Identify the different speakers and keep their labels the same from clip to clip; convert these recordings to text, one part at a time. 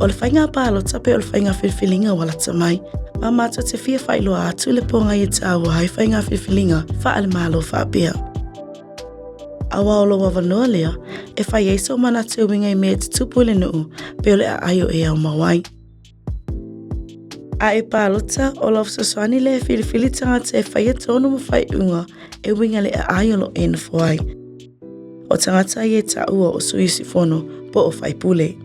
Speaker 1: O le faiga palota pe o le faiga filifiliga ua lata mai, ma matou te fia faailoa atu le pogai e taua ai faiga filifiliga faale-Malo faapea. Aua o lou avanoa lea e fai ai sou manatu e uiga i mea e tutupu i le nuu pe o le aai o e aumau ai. A e palota, o lau fesoasoani lea e filifili tagata e faia tonu ma faaiuga e uiga i le aai o lo o e nofo ai. O tagata ia e taua o sui usufono po o faipule.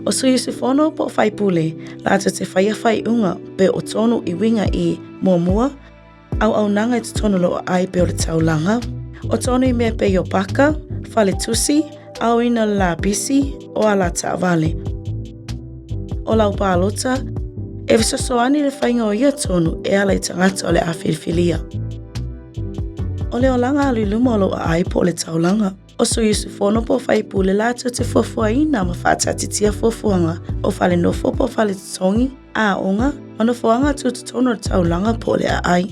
Speaker 1: O sui usufono po o faipule latou te faia faaiuga pe o tonu i uiga i, muamua, auaunaga i totonu o lou aai pei o le taulaga, o tonu i mea pei o paka, fale tusi, aoina o le lapisi, o ala taavale. O lau palota, e fesoasoani i le faiga o ia tonu e ala i tagata o le a filifilia. O le olaga alu i luma o lou aai po o le taulaga. O sui usufono po o faipule latou te fuafuaina ma faataatitia fuafuaga o fale nofo po o fale totogi, aoga, ma nofoaga tutotonu o le taulaga po o le aai.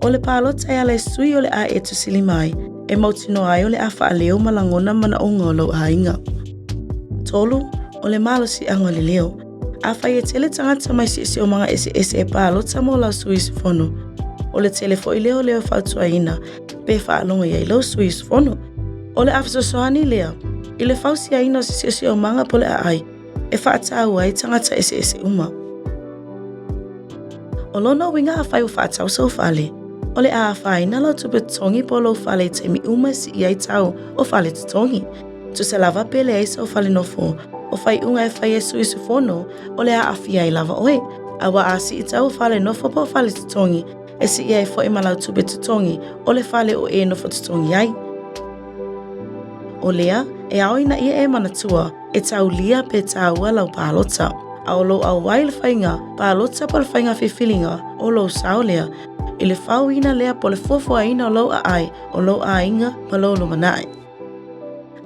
Speaker 1: O le palota e ala i sui o le a e tusilima ai, e mautinoa ai o le a faaleo ma lagona manaoga o lou aiga. 3. O le malosiaga o le leo. Afai e tele tagata mai siosiomaga eseese e palota mo lau sui usufono, o le tele foi lea o leo e fautuaina pe faalogo i ai lou sui usufono. O le a fesoasoani lea i le fausiaina o se siosiomaga po o le aai e faataua ai tagata eseese uma. O lona uiga afai ua faatau sou fale, o le a afaina lau tupe totogi po o lou fale i taimi uma e sii ai tau o fale totogi. Tusa lava pe leai sou fale nofo, o faaiuga e fai e sui usufono o le a aafia ai lava oe. Aua a sii tau o fale nofo po o fale totogi, e sii ai foi ma lau tupe totogi o le fale o e nofo totogi ai. O lea, e ao ina ia e manatua, e taulia pe taua lau palota. A o lou auai i le faiga palota po o le faiga filifiliga, o lou sao lea, i le faoina lea po o le fuafuaina o lou aai, o lou aiga ma lou lumanai.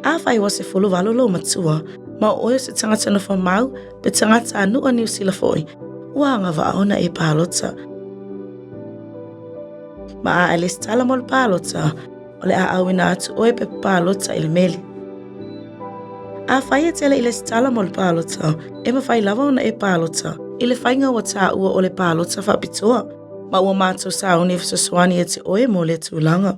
Speaker 1: Afai ua 18 lou matua, ma o oe o se tagata nofo mau pe tagata a nuu a Niu Sila foi, ua agavaa ona e palota. Ma a e lesitala mo le palota, o le a auina atu oe pepa palota i le meli. Afai e te le i lesitala mo le palota, e mafai lava ona e palota i le faiga ua taua o le palota faapitoa, ma ua matou sauni e fesoasoani ia te oe mo lea tulaga.